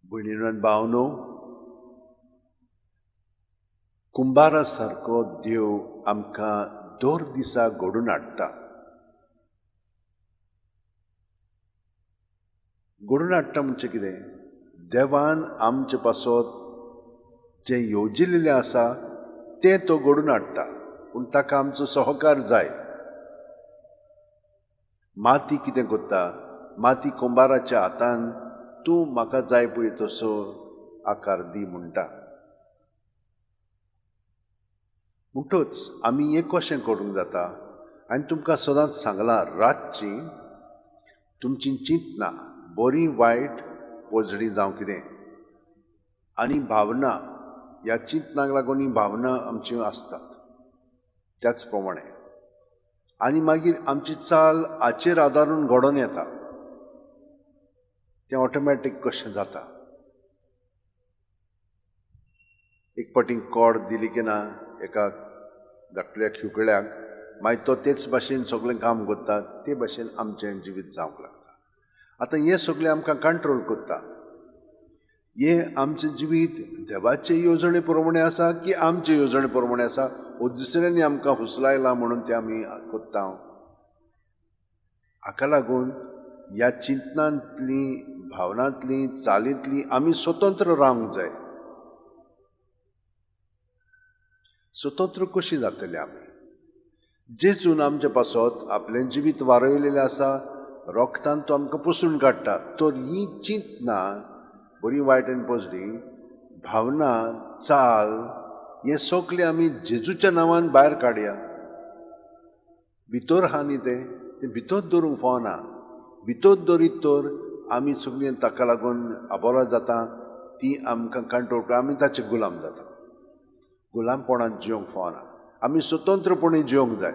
भयणीनो आनी भावनो, कुंबारा सारको देव आमकां दर दिसा घडून हाडटा. घडून हाडटा म्हणजे कितें? देवान आमचे पासत जें येवजिल्लें आसा तें तो घडून हाडटा, पूण ताका आमचो सहकार जाय. माती कितें करता? माती कुंबाराच्या हातान तूं म्हाका जाय पळय तसो आकार दी म्हणटा. म्हणटच आमी हें कशें करूंक जाता? आनी तुमकां सदांच सांगलां, रातची तुमची चिंतना बरी वायट पोजडी जावं कितें आनी भावना, ह्या चिंतनाक लागून ही भावना आमच्यो आसतात त्याच प्रमाणे, आनी मागीर आमची चाल हाचेर आदारून घडोवन येता. तें ऑटोमॅटीक कशें जाता? एक फावटी कॉड दिली की ना एका धाकल्या खिवकळ्याक, मागीर तो तेच भाशेन सगळें काम करता, ते भाशेन आमचें जिवीत जावंक लागता. आतां हें सगळें आमकां कंट्रोल करता. हें आमचें जिवीत देवाचे येवजणे प्रमाणे आसा की आमचे येवजणे प्रमाणे आसा, वो दुसऱ्यांनी आमकां फुसलायला म्हणून तें आमी करता. हाका लागून ह्या चिंतनांतली, भावनांतली, चालींतली आमी स्वतंत्र रावंक जाय. स्वतंत्र कशी जातली आमी? जेजून आमचे पासत आपलें जिवीत वारयलेलें आसा, रोगतान तो आमकां पुसून काडटा. तर ही चिंतना बरी वायट आनी पोजडी भावना, चाल, हें सगळें आमी जेजूच्या नांवान भायर काडया. भितर आहा न्ही तें, तें भितर दवरूंक फावना. भितर दवरीत तर आमी सगळीं ताका लागून आबोला जाता, ती आमकां कंट्रोल, आमी ताचे गुलाम जाता. गुलामपणांत जिवंक फावना, आमी स्वतंत्रपणे जिवंक जाय.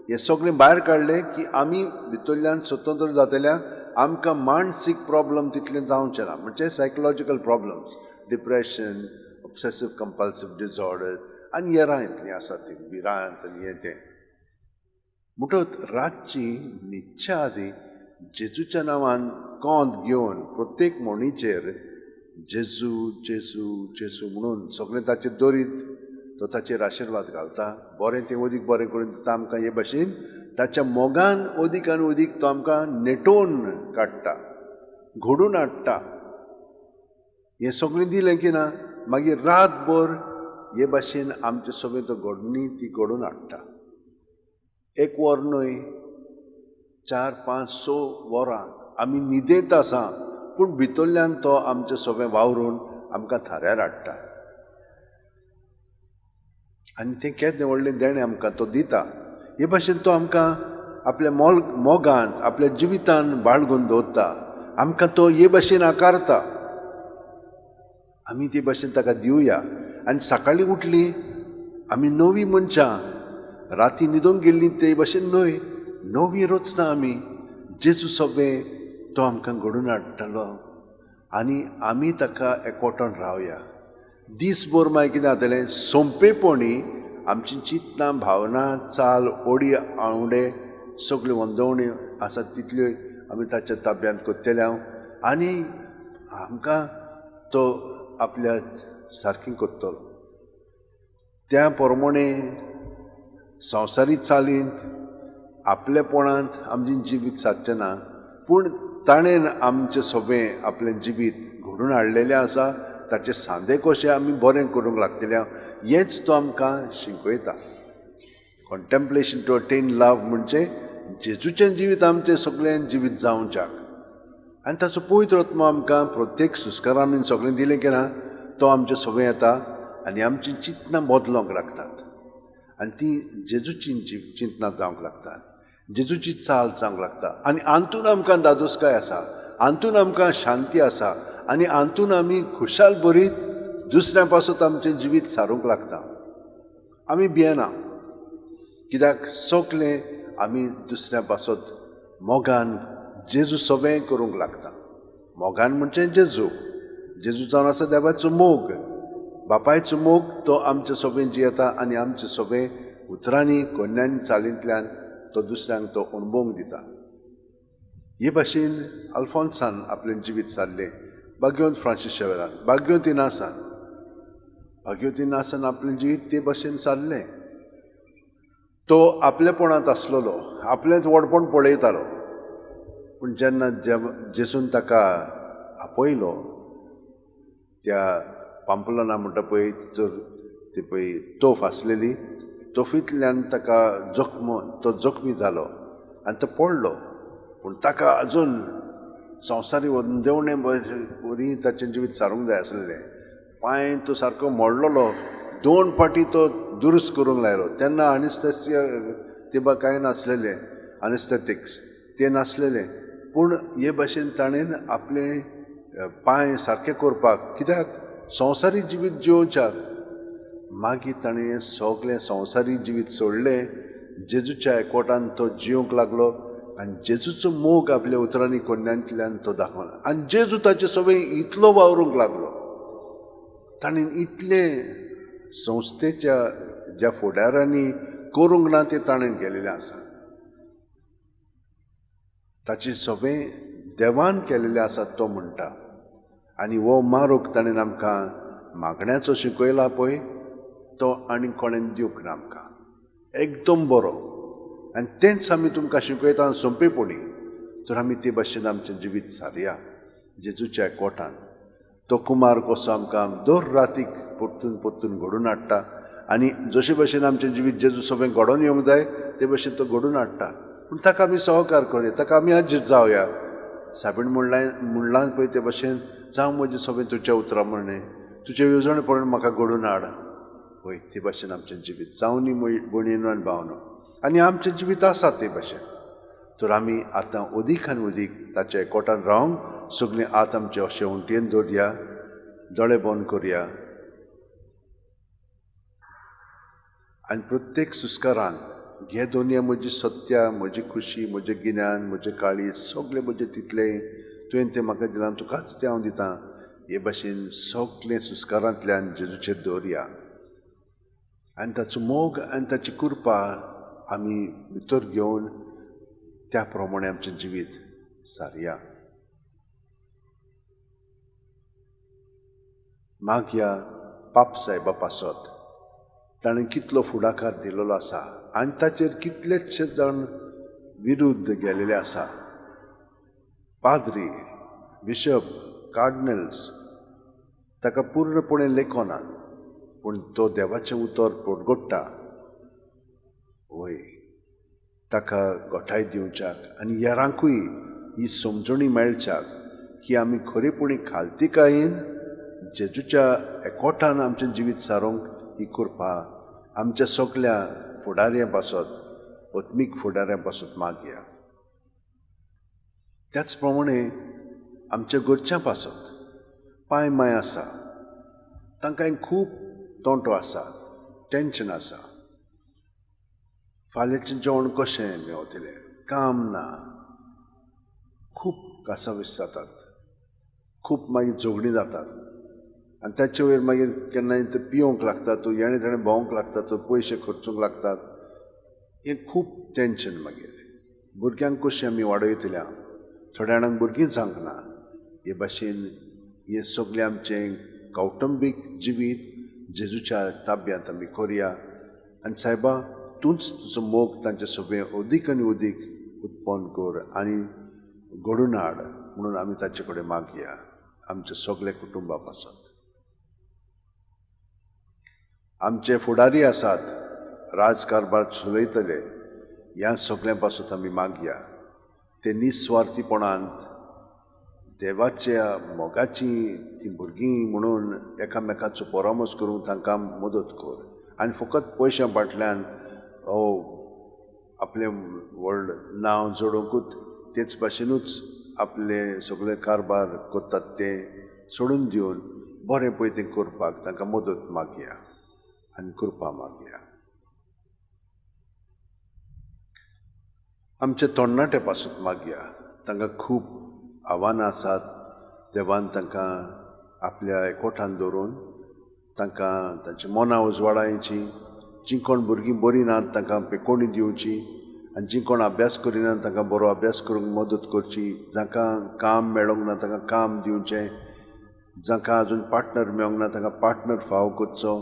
हें सगळें भायर काडलें की आमी भितरल्यान स्वतंत्र जातल्या, आमकां मानसीक प्रॉब्लम तितलें जावचें ना. म्हणजे psychological problems, depression, obsessive compulsive disorder आनी हेरां इतलीं आसा ती भिरांत आनी हें तें. म्हणटच रातची न्हिदच्या आदीं जेजूच्या नांवान कोंत घेवन प्रत्येक म्हणीचेर जेजू जेजू जेजू म्हणून सगळें ताचेर दवरीत तो ताचेर आशिर्वाद घालता. बरें तें अदीक बरें करून दिता आमकां. हे भाशेन ताच्या मोगान अदीक आनी अदीक तो आमकां नेटोवन काडटा, घडून हाडटा. हें सगळें दिलें की ना मागीर रातभर हे भाशेन आमचें सगळें तो घडणी ती घडोवन हाडटा. एक वर न्हय, 4, 5, 6 वरां आमी न्हिदेंत आसा, पूण भितरल्यान तो आमचें सगळें वावरून आमकां थाऱ्यार हाडटा. आनी तें केदें व्हडलें देणें आमकां तो दिता. हे भाशेन तो आमकां आपल्या मोगान, आपल्या जिवितान बाळगून दवरता. आमकां तो हे भाशेन आकारता. आमी ते भाशेन ताका दिवया. आनी सकाळीं उठलीं आमी नवीं मनशां, राती न्हिदूंक गेल्लीं ते भाशेन न्हय, नवी रचना आमी. जेजू सगळें तो आमकां घडून हाडटलो आनी आमी ताका एकवटून रावया. दीसभर मागीर कितें जातलें? सोंपेपणी आमची चिंतना, भावना, चाल, ओडी आवडे सगळ्यो वंदवण्यो आसात तितल्यो आमी ताच्या ताब्यांत करतले हांव, आनी आमकां तो आपल्या सारकी करतलो. त्या प्रमाणे संवसारीक चालींत आपलेपणांत आमचें जिवीत सादचें ना, पूण ताणें आमचें सगळें आपलें जिवीत घडून हाडलेलें आसा. ताचे सांदे कशे आमी बरें करूंक लागतले हेंच तो आमकां शिकयता. कॉन्टेम्पलेशन टू अटेन लव म्हणजे जेजूचें जिवीत आमचें सगळें जिवीत जावच्याक. आनी ताचो पवित्र आत्मो आमकां प्रत्येक सुस्कारान सगळें दिलें की ना तो आमचें सगळें येता आनी आमचीं चिंतनां बदलोंक लागतात आनी ती जेजूची चिंतनां जावंक लागतात, जेजूची चाल जावंक लागता. आनी आंतून आमकां दादोसकाय आसा, आंतून आमकां शांती आसा आनी आंतून आमी खुशाल बरीत दुसऱ्या पासत आमचें जिवीत सारूंक लागता. आमी भियेना, कित्याक सगळें आमी दुसऱ्या पासत मोगान जेजू सगळें करूंक लागता. मोगान म्हणजे जेजू, जेजू जावन आसा देवाचो मोग, बापायचो मोग, तो आमचे सगळें जियेता आनी आमचे सगळें उतरांनी, कोन्यांनी, चालींतल्यान तो दुसऱ्यांक तो अणभवंक दिता. हे भाशेन अल्फोन्सान आपलें जिवीत सारलें. भाग्यवंत फ्रांसीस शेवेरान, भाग्यवंत इनासान. भाग्यवंत इनासान आपलें जिवीत ते भशेन सारलें. तो आपलेपणांत आसलेलो, आपलेंच व्हडपण पळयतालो. पूण जेन्ना जेजून ताका आपयलो त्या पांपलोना म्हणटा पळय तर ती पळय तोफ आसलेली, तोफींतल्यान ताका जखम, तो जखमी जालो आनी तो पडलो. पूण ताका अजून संवसारी देवणे वरी ताचें जिवीत सारूंक जाय आसलेलें. पांय तो सारको मोडलेलो, 2 फावटी तो दुरुस्त करूंक लायलो. तेन्ना आनिस्थेसिया ते कांय नासलेलें, आनिस्थेटिक्स ते नासलेलें. पूण हे भाशेन ताणें आपले पांय सारके करपाक, कित्याक संवसारीक जिवीत जियोवच्याक. मागीर ताणें सगळें संवसारीक जिवीत सोडलें, जेजूच्या एकवटान तो जिवंक लागलो आनी जेजूचो मोग आपल्या उतरांनी कोन्यांतल्यान तो दाखोवना. आनी जेजू ताचे सगळें इतलो वावरूंक लागलो, ताणें इतलें संस्थेच्या ज्या फुडाऱ्यांनी करूंक ना तें ताणें केलेलें आसा. ताचें सगळें देवान केलेलें आसा तो म्हणटा. आनी हो मारोग ताणें आमकां मागण्याचो शिकयला पळय, तो आनी कोणें दिवंक ना आमकां, एकदम बरो. आनी तेंच आमी तुमकां शिकयता सोंपेपणी. तर आमी ते भाशेन आमचें जिवीत सारया जेजूच्या एकवटान. तो कुमार कसो आमकां दर रातीक परतून परतून घडून हाडटा आनी जशे भशेन आमचें जिवीत जेजू सगळें घडोवन येवंक जाय ते भशेन तो घडून हाडटा. पूण ताका आमी सहकार करुया, ताका आमी आजीत जावया. सायबीण म्हणलां पळय ते भशेन, जावं म्हजें सगळें तुज्या उतरां म्हणणें, तुजे येवजणे प्रमाण म्हाका घडून हाड. हय, ते भशेन आमचें जिवीत जावनी भयणीनो आनी भावनो, आनी आमचें जिवीत आसा ते भशेन. तर आमी आतां अदीक आनी अदीक ताच्या एकवटान रावंक सगळें आत आमचें अशें उंटयेन दवरया, दोळे बंद करया आनी प्रत्येक सुस्कारान घे दोनया म्हजी सत्या, म्हजी खुशी, म्हजें गिन्यान, म्हजें काळीज, सगळें म्हजें तितलें तुवें तें म्हाका दिलां, तुकाच तें हांव दितां. हे भाशेन सगळें सुस्कारांतल्यान जेजूचेर दवरया आनी ताचो मोग आनी ताची कृपा आमी भितर घेवन त्या प्रमाणे आमचें जिवीत सारया. मागया पाप सायबा पासत ताणें कितलो फुडाकार दिलेलो आसा आनी ताचेर कितलेशे जाण विरुद्ध गेलेले आसा. पाद्री, बिशप, कार्डिनल्स ताका पूर्णपणे लेखनात, पूण तो देवाचें उतर पोटगोडटा. वय, ताका गोठाय दिवच्याक आनी हेरांकूय ही समजणी मेळच्याक की आमी खरेपणी खालतीकायेन जेजूच्या एकवटान आमचें जिवीत सारोवंक ही कृपा आमच्या सगल्या फुडाऱ्यां पासत, आत्मीक फुडाऱ्यां पासत मागया. त्याच प्रमाणे आमच्या घरच्यां पासत पांय माय आसा, तांकां खूब तोंटो आसा, टेंशन आसा, फाल्यांचें जेवण कशें मेवतलें, काम ना, खूब कासावीस जातात, खूब मागीर झगडीं जातात आनी ताचे वयर मागीर केन्नाय ते पिवंक लागतात, तो येणें तेणें भोंवंक लागतात, तो पयशे खर्चूंक लागतात. हें खूब टेंशन. मागीर भुरग्यांक कशें आमी वाडयतले, थोड्या जाणांक भुरगीं जावंक ना. हे भाशेन हें सगळें आमचें कौटुंबीक जिवीत जेजूच्या ताब्यांत आमी करुया. आनी सायबा, तूंच तुजो मोग तांचे सगळें अदीक आनी अदीक उत्पन्न कर आनी घडून हाड म्हणून आमी ताचे कडेन मागया आमच्या सगल्या कुटुंबा पासत. आमचे फुडारी आसात, राजकारभार चलयतले, ह्या सगळ्यां पासत आमी मागया ते निस्वार्थीपणांत देवाच्या मोगाची ती भुरगीं म्हणून एकामेकाचो परामर्श करूंक तांकां मदत कर आनी फकत पयशां फाटल्यान आपलें व्हड नांव जोडोवंकूच तेच भाशेनूच आपले सगळे कारभार करतात ते सोडून दिवन बरें पळय तें करपाक तांकां मदत मागया आनी कृपा मागया. आमच्या तरणाट्या पासून मागया, तांकां खूब आव्हानां आसात, देवान तांकां आपल्या एकवटान दवरून तांकां तांची मनां उजवाडायची, जीं कोण भुरगीं बरीं नात तांकां पेकोवणी दिवची आनी जीं कोण अभ्यास करिनात तांकां बरो अभ्यास करूंक मदत करची, जांकां काम मेळोंक ना तांकां काम दिवचें. जांकां आजून पार्टनर मेळोंक ना तांकां पार्टनर फावो करचो.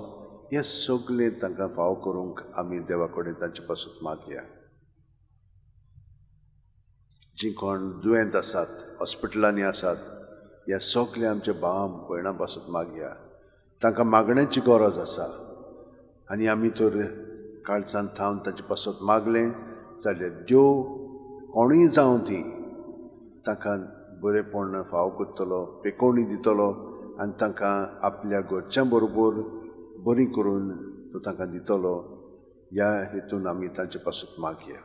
हें सगळें तांकां फावो करूंक आमी देवा कडेन तांचे पासून मागया. जीं कोण दुयेंत आसात, हॉस्पिटलांनी आसात, ह्या सगळे आमच्या भाव भयणां पासून मागया. तांकां मागण्याची गरज आसा आनी आमी तर काळजान थावन ताचे पासत मागलें जाल्यार देव कोणूय जावं ती तांकां बरेंपण फावो करतलो, पेकोवणी दितलो आनी तांकां आपल्या घरच्यां बरोबर बरी करून तो तांकां दितलो. ह्या हेतून आमी तांचे पासून मागया.